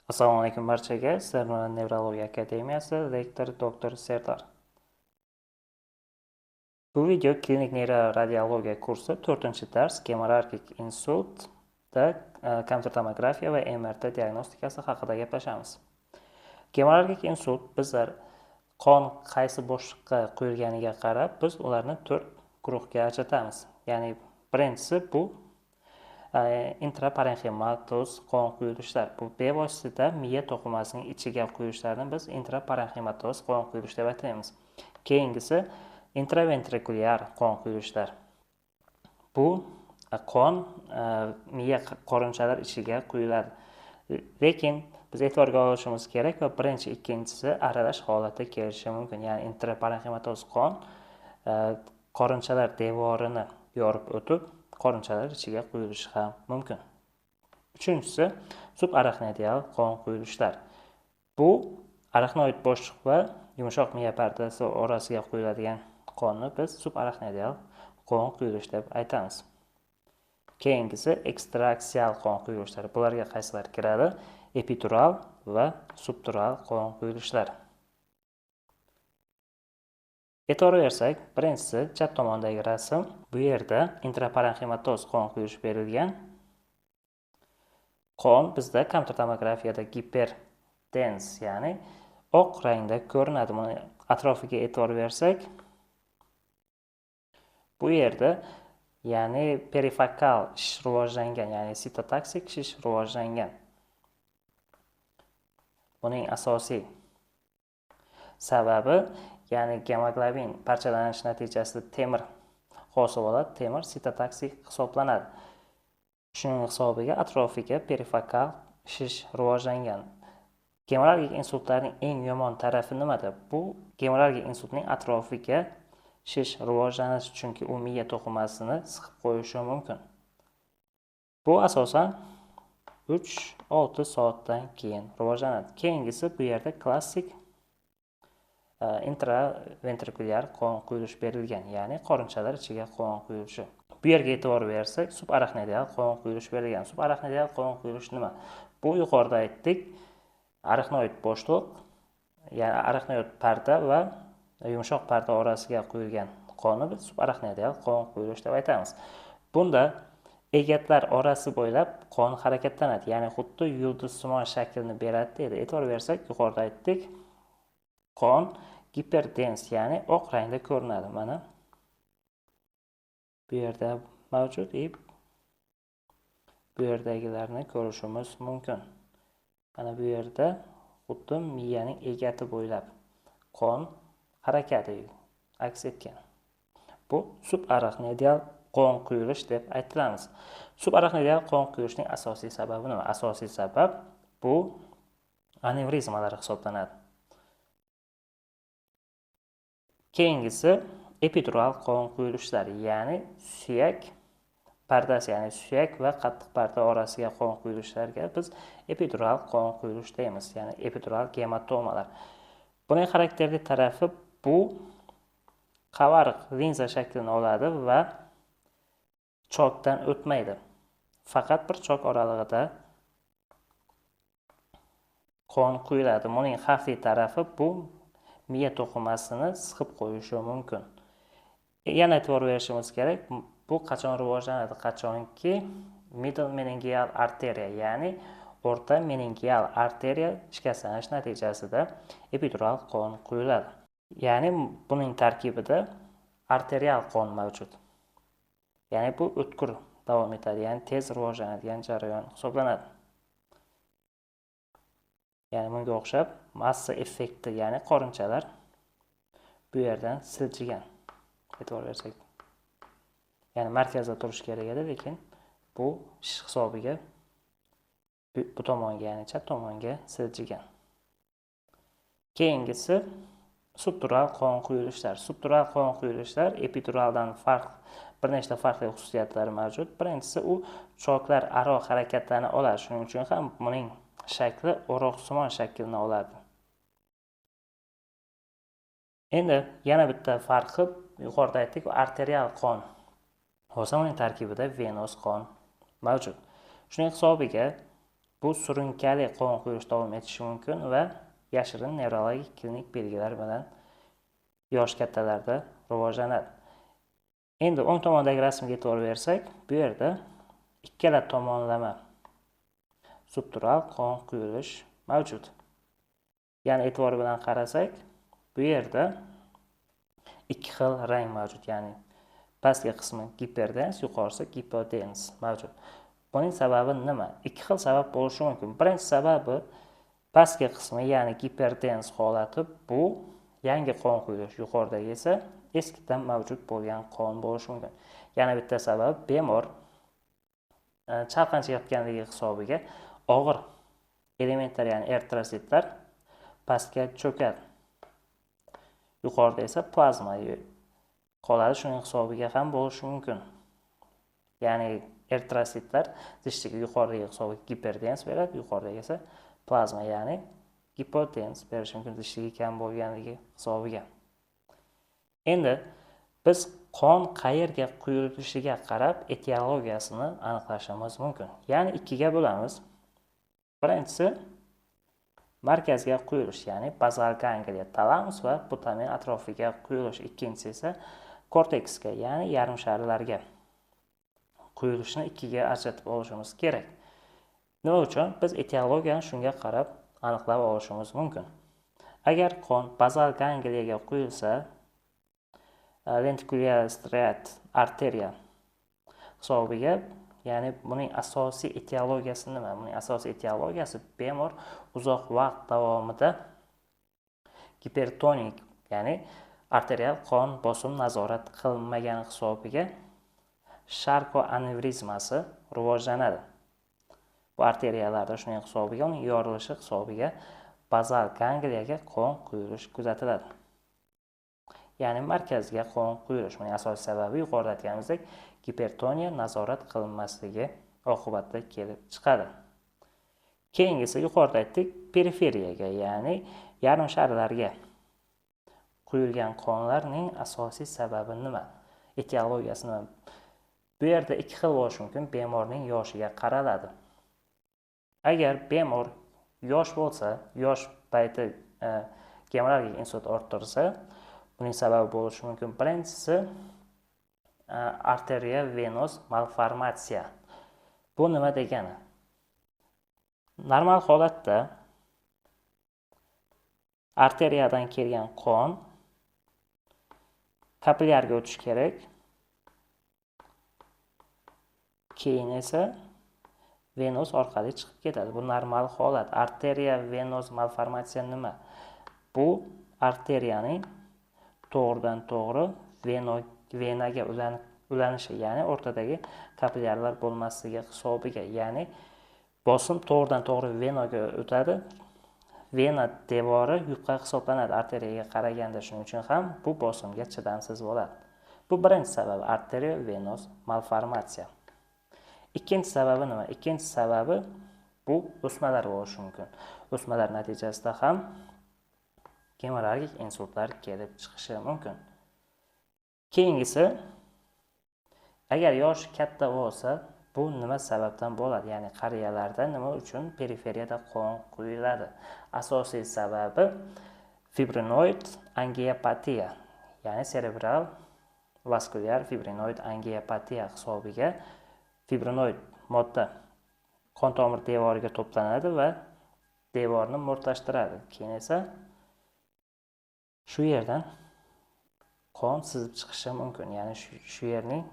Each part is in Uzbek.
Assalomu alaykum barchaga. Sizlar bilan Nevrologiya akademiyasi, lektor doktor Serdor. Bu video klinik neyroradiologiya kursi 4-dars gemorragik insultda kompyuter tomografiya va MRT diagnostikasi haqida gaplashamiz. Gemorragik insult bizlar qon qaysi bo'shliqqa quyilganiga qarab biz ularni 4 guruhga ajratamiz. Ya'ni birinchisi bu intraparenximatoz qon quyilishlar. Bu bevosita miya to'qimasining ichiga quyilishlarni biz intraparenximatoz qon quyilish deb ataymiz. Keyingisi intraventrikulyar qon quyilishlar. Bu qon miya qorinchalar ichiga quyiladi. Lekin biz e'tiborga olishimiz kerak va birinchi, ikkinchisi aralash holatda kelishi mumkin. Ya'ni intraparenximatoz qon qorinchalar devorini yorib o'tib, qorinchalar ichiga quyilishi ham mumkin. Uchinchisi subarachnoidal qon quyilishlar. Bu arachnoid bo'shliq va yumshoq miya pardasi orasiga quyiladigan qonni biz subarachnoidal qon quyilish deb aytamiz. Keyingisi ekstraksial qon quyilishlar. Bularga qaysilar kiradi? Epidural va subdural qon quyilishlar. E'tibor bersak, birinchisi chap tomondagi rasm. Bu yerda intraparenximatoz qon quyilish berilgan. Qon bizda kompyuter tomografiyada giperdens, ya'ni oq rangda ko'rinadi. Buni atrofiga e'tibor bersak, bu yerda ya'ni perifokal shish rivojlangan, ya'ni sitotaksik shish rivojlangan. Buning asosiy sababi, ya'ni gemoglobin parchalanishi natijasida temir hosil bo'ladi. Temir sitotaksik hisoblanadi. Shuning hisobiga atrofiga perifokal shish rivojlangan. Gemorragik insultlarning eng yomon tarafi nimada? Bu gemorragik insultning atrofiga shish rivojlanishi, chunki u miya to'qimasini siqib qo'yishi mumkin. Bu asosan 3-6 soatdan keyin rivojlanadi. Keyingisi bu yerda klassik intraventrikulyar qon quyilish berilgan, ya'ni qorinchalar ichiga qon quyilishi. Bu yerga e'tibor bersak, subarachnoidal qon quyilish berilgan. Subarachnoidal qon quyilish nima? Bu yuqorida aytdik, arachnoid bo'shliq, ya'ni arachnoid parda va yumshoq parda orasiga quyilgan qonni biz subarachnoidal qon quyilish deb aytamiz. Bunda egatlar orasi bo'ylab qon harakatlanadi, ya'ni xuddi yulduzsimon shaklini beradi deydi. E'tibor bersak, yuqorida aytdik, qon giperdens, ya'ni oq rangda ko'rinadi. Mana bu yerda mavjud bu yerdagilarni ko'rishimiz mumkin. Mana bu yerda xuddi miyaning egati bo'ylab qon harakati aks etgan. Bu subarachnoidal qon quyilish deb aytilamiz. Subarachnoidal qon quyilishning asosiy sababi nima? Asosiy sabab bu anevrizmalar hisoblanadi. Keyingisi epidural qon quyilishlar, ya'ni suyak pardasi, ya'ni suyak va qattiq parda orasiga qon quyilishlarga biz epidural qon quyilish deymiz, ya'ni epidural gematomalar. Buning xarakterli tarafi bu qavariq linza shaklini oladi va chokdan o'tmaydi. Faqat bir chok oralig'ida qon quyiladi. Buning xavfli tarafi bu miya to'qimasini siqib qo'yishi mumkin. Yana e'tibor berishimiz kerak, bu qachon rivojlanadi? Qachonki middle meningeal arteriya, ya'ni o'rta meningeal arteriya shikastlanish natijasida epidural qon quyiladi. Ya'ni buning tarkibida arterial qon mavjud. Ya'ni bu o'tkir davom etadi, ya'ni tez rivojlanadigan jarayon hisoblanadi. Ya'ni bunga o'xshab massa effekti, ya'ni qorinchalar bu yerdan siljigan. E'tibor bersak, ya'ni markazda turishi kerak edi, lekin bu ish hisobiga bu tomonga, ya'ni chap tomonga siljigan. Keyingisi subdural qon quyilishlar. Subdural qon quyilishlar epiduraldan farq, bir nechta farqli xususiyatlari mavjud. Birinchisi u choklar aro harakatlana oladi. Shuning uchun ham buning shakli o'roqsimon shaklini oladi. Endi yana bitta farqi yuqorida aytdik, arterial qon bo'lsa, uning tarkibida venoz qon mavjud. Shuning hisobiga Bu surunkali qon quyilish davom etishi mumkin va yashirin nevrologik klinik belgilar bilan yosh kattalarda rivojlanadi. Endi o'ng tomondagi rasmga e'tibor bersak, bu yerda ikkala tomonlama subdural qon quyilish mavjud. Ya'ni e'tibor bilan qarasak, bu yerda ikki xil rang mavjud, ya'ni pastki qismi giperdens, yuqorisi gipodens mavjud. Buning sababi nima? Ikki xil sabab bo'lishi mumkin. Birinchi sababi pastki qismi, ya'ni giperdens holati, bu yangi qon quyilish, yuqoridagi esa eskidan mavjud bo'lgan qon bo'lishi mumkin. Yana bitta sabab, bemor chalqancha yotganligi hisobiga og'ir elementlar, ya'ni eritrositlar pastga cho'kadi. Yuqorida esa plazma qoladi, shuning hisobiga ham bo'lishi mumkin. Ya'ni eritrositlar zichligi yuqoridagi hisobiga giperdens beradi, yuqoridagi esa plazma, ya'ni gipodens berishi mumkin zichligi kam bo'lganligi hisobiga. Endi biz qon qayerga quyilishiga qarab etiologiyasini aniqlashimiz mumkin. Ya'ni ikkiga bo'lamiz. Birinchisi markazga quyilish, ya'ni bazal gangliya, talamus va putamen atrofiga quyilish. Ikkinchisi esa korteksga, ya'ni yarim sharlarga quyilishni ikkiga ajratib olishimiz kerak. Nima uchun? Biz etiologiyani shunga qarab aniqlab olishimiz mumkin. Agar qon bazal gangliyaga quyilsa, lentikulyar striat arteriya hisobiga, ya'ni buning asosiy etiologiyasi nima? Buning asosiy etiologiyasi bemor uzoq vaqt davomida gipertonik, ya'ni arterial qon bosim nazorat qilinmagani hisobiga Sharko anevrizmasi rivojlanadi. Bu arteriyalarda shuning hisobiga, uning yorilishi hisobiga bazal gangliyaga qon quyilish kuzatiladi. Ya'ni markazga qon quyilish. Buning asosiy sababi yuqorida aytganimizdek gipertoniya nazorat qilinmasligi oqibatida kelib chiqadi. Keyingisi yuqorida aytdik, periferiyaga, ya'ni yarim sharlarga quyilgan qonlarning asosiy sababi nima? Etiologiyasi nima? Bu yerda ikki xil bo'lishi mumkin, bemorning yoshiga qaraladi. Agar bemor yosh bo'lsa, yosh payti gemorragik insult orttirsa, buning sababi bo'lishi mumkin. Birinchisi arteriya venoz malformatsiya. Bu nima degani? Normal holatda arteriyadan kelgan qon kapillyarga o'tishi kerak. Keyin esa venoz orqali chiqib ketadi. Bu normal holat. Arteriya venoz malformatsiya nima? Bu arteriyaning to'g'ridan to'g'ri venaga ulanishi, ya'ni o'rtadagi kapillyarlar bo'lmasligi hisobiga, ya'ni bosim to'g'ridan to'g'ri venaga o'tadi. Vena devori yupqa hisoblanadi arteriyaga qaraganda, shuning uchun ham bu bosimga chidamsiz bo'ladi. Bu birinchi sababi arteriya venoz malformatsiya. Ikkinchi sababi nima? Ikkinchi sababi bu o'smalar bo'lishi mumkin. O'smalar natijasida ham gemorragik insultlar kelib chiqishi mumkin. Keyingisi, agar yosh katta bo'lsa, bu nima sababdan bo'ladi? Ya'ni qariyalarda nima uchun periferiyada qon quyiladi? Asosiy sababi fibrinoid angiopatiya, ya'ni cerebral vaskulyar fibrinoid angiopatiya hisobiga fibrinoid modda qon tomir devoriga to'planadi va devorni mo'rtlashtiradi. Keyin esa shu yerdan qon sizib chiqishi mumkin. Ya'ni shu yerning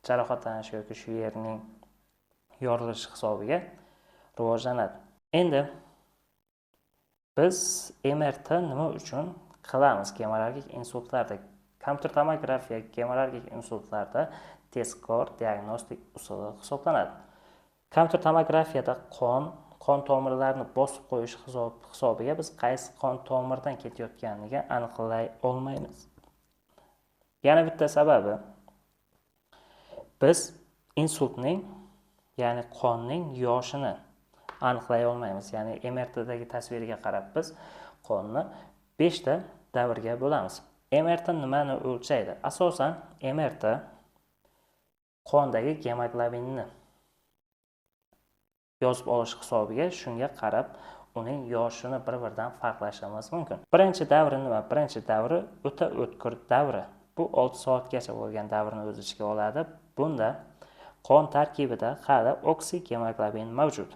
jarohatlanishi yoki shu yerning yorilishi hisobiga rivojlanadi. Endi biz MRT nima uchun qilamiz gemorragik insultlarda? Kompyuter tomografiya gemorragik insultlarda tezkor diagnostik usuli hisoblanadi. Kompyuter tomografiyada qon tomirlarini bosib qo'yish hisobiga biz qaysi qon tomirdan ketayotganini aniqlay olmaymiz. Yana bitta sababi, biz insultning, ya'ni qonning yoshini aniqlay olmaymiz. Ya'ni MRTdagi tasvirga qarab biz qonni 5 ta davrga bo'lamiz. MRT nimani o'lchaydi? Asosan MRT qondagi gemoglobinni yozib olish hisobiga shunga qarab uning yoshini bir-biridan farqlashimiz mumkin. Birinchi davri nima? Birinchi davri o'ta o'tkir davri. Bu 6 soatgacha bo'lgan davrni o'z ichiga oladi. Bunda qon tarkibida hali oksigemoglobin mavjud.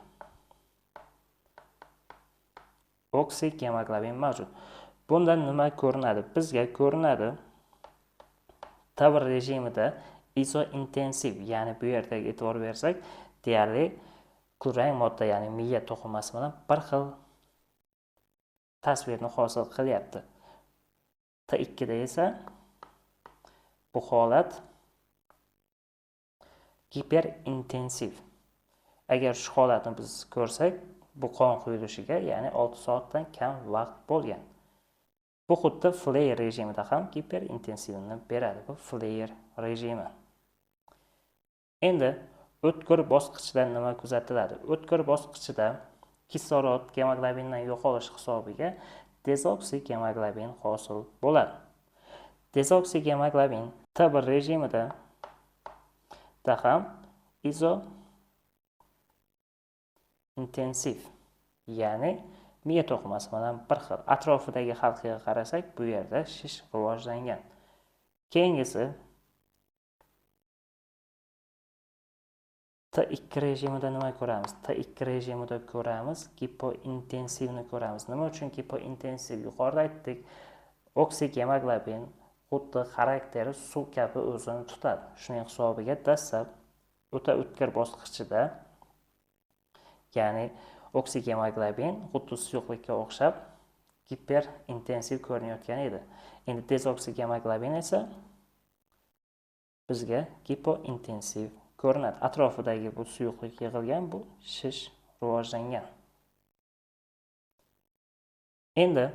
Oksigemoglobin mavjud. Bunda nima ko'rinadi? Bizga ko'rinadi T1 rejimida izointensiv, ya'ni bu yerda e'tibor bersak, deyarli kulrang modda, ya'ni miya to'qimasi bilan bir xil tasvirni hosil qilyapti. T2 da esa bu holat giperintensiv. Agar shu holatni biz ko'rsak, bu qon quyilishiga, ya'ni 6 soatdan kam vaqt bo'lgan. Bu xuddi FLAIR rejimida ham giperintensivni beradi. Bu FLAIR rejimi. Endi o'tkir bosqichda nima kuzatiladi? O'tkir bosqichida kislorod gemoglobindan yo'qolish hisobiga dezoksigemoglobin hosil bo'ladi. Dezoksigemoglobin T1 rejimida da ham izointensiv, ya'ni miya to'qimasi bilan bir xil. Atrofidagi halqaga qarasak, bu yerda shish rivojlangan. Keyingisi T2 rejimida nima ko'ramiz? T2 rejimida ko'ramiz gipointensivni ko'ramiz. Nima uchun gipointensiv? Yuqorida aytdik, oksigemoglobin xuddi xarakteri suv kabi o'zini tutadi. Shuning hisobiga dastlab o'ta o'tkir bosqichida, ya'ni oksigemoglobin xuddi suyuqlikka o'xshab giperintensiv ko'rinayotgan edi. Endi dezoksigemoglobin esa bizga gipointensiv ko'rinadi. Atrofidagi bu suyuqlik yig'ilgan, bu shish rivojlangan. Endi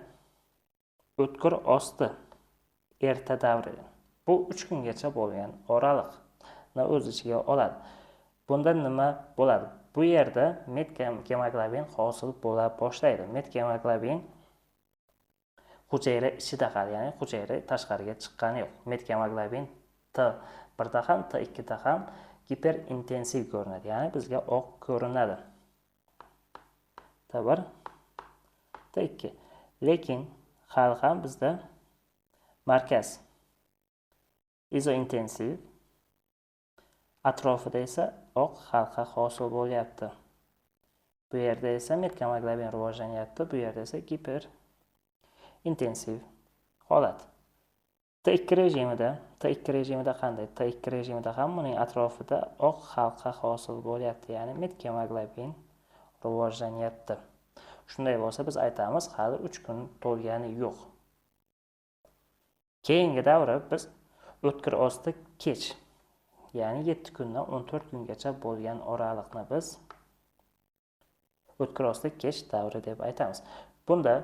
o'tkir osti erta davri. Bu 3 kungacha bo'lgan oraliqni o'z ichiga oladi. Bunda nima bo'ladi? Bu yerda metgemoglobin hosil bo'la boshlaydi. Metgemoglobin hujayra ichida qoladi, ya'ni hujayra tashqariga chiqqani yo'q. Metgemoglobin T1da ham, T2da ham giperintensiv ko'rinadi, ya'ni bizga oq ko'rinadi. T1, T2. Lekin hali ham bizda markaz izointensiv, atrofida esa oq halqa hosil bo'lyapti. Bu yerda esa metgemoglobin rivojlanyapti, bu yerda esa giperintensiv holat. T2 rejimida, T2 rejimida qanday? T2 rejimida ham buning atrofida oq halqa hosil bo'lyapti, ya'ni metgemoglobin rivojlanyapti. Shunday bo'lsa biz aytamiz, hali 3 kun to'lgani yo'q. Keyingi davri biz o'tkir osti kech, ya'ni 7 kundan 14 kungacha bo'lgan oraliqni biz o'tkir osti kech davri deb aytamiz. Bunda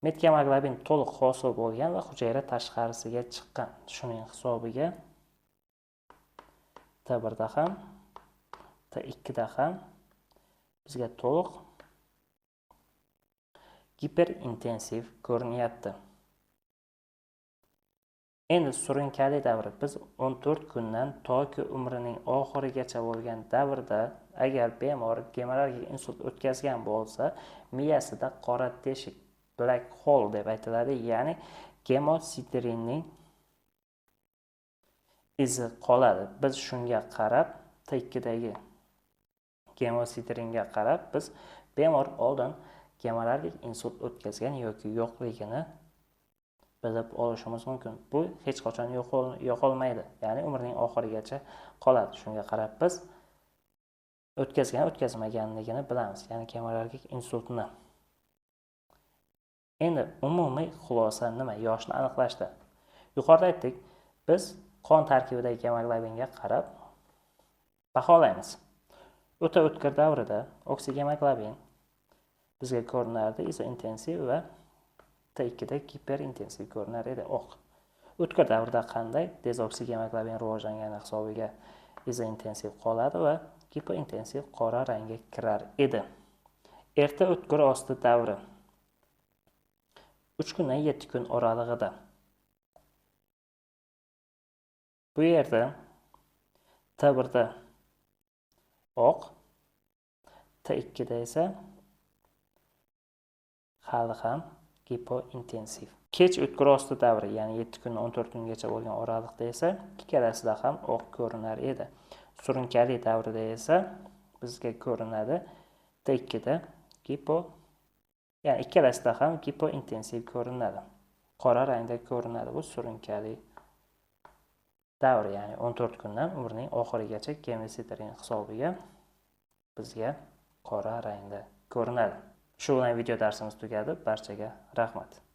metgemoglobin to'liq hosil bo'lgan va hujayra tashqarisiga chiqqan. Shuning hisobiga T1da ham, T2da ham bizga to'liq giperintensiv ko'rinyapti. Endi surunkali davri biz 14 kundan toki umrining oxirigacha bo'lgan davrda agar bemor gemorragik insult o'tkazgan bo'lsa, miyasida qora teshik, black hole deb aytiladi, ya'ni gemosidirinning izi qoladi. Biz shunga qarab T2dagi gemosidiringa qarab biz bemor oldin gemorragik insult o'tkazgan yoki yo'qligini bilib olishimiz mumkin. Bu hech qachon yo'qolmaydi, ya'ni umrining oxirigacha qoladi. Shunga qarab biz o'tkazgan, o'tkazmaganligini bilamiz, ya'ni gemorragik insultni. Endi umumiy xulosa nima? Yoshni aniqlashda. Yuqorida aytdik, biz qon tarkibidagi gemoglobinga qarab baholaymiz. O'ta o'tkir davrida oksigemoglobin bizga ko'rinardi izointensiv va T2da giperintensiv ko'rinar edi, oq. O'tkir davrda qanday? Dezoksigemoglobin rivojlangani hisobiga izointensiv qoladi va gipointensiv qora rangga kirar edi. Erta o'tkir osti davri 3 kundan 7 kun oralig'ida. Bu yerda T1da oq, T2 da esa hali ham gipointensiv. Kech o'tkir osti davri, ya'ni 7 kundan 14 kungacha bo'lgan oraliqda esa ikkalasida ham oq ko'rinar edi. Surunkali davrida esa bizga ko'rinadi T2 da gipo, ya'ni ikkalasida ham gipointensiv ko'rinadi. Qora rangda ko'rinadi bu surunkali davr, ya'ni 14 kundan umrning oxirigacha gemcitabin hisobiga bizga qora rangda ko'rinadi. Shu bilan video darsimiz tugadi. Barchaga rahmat.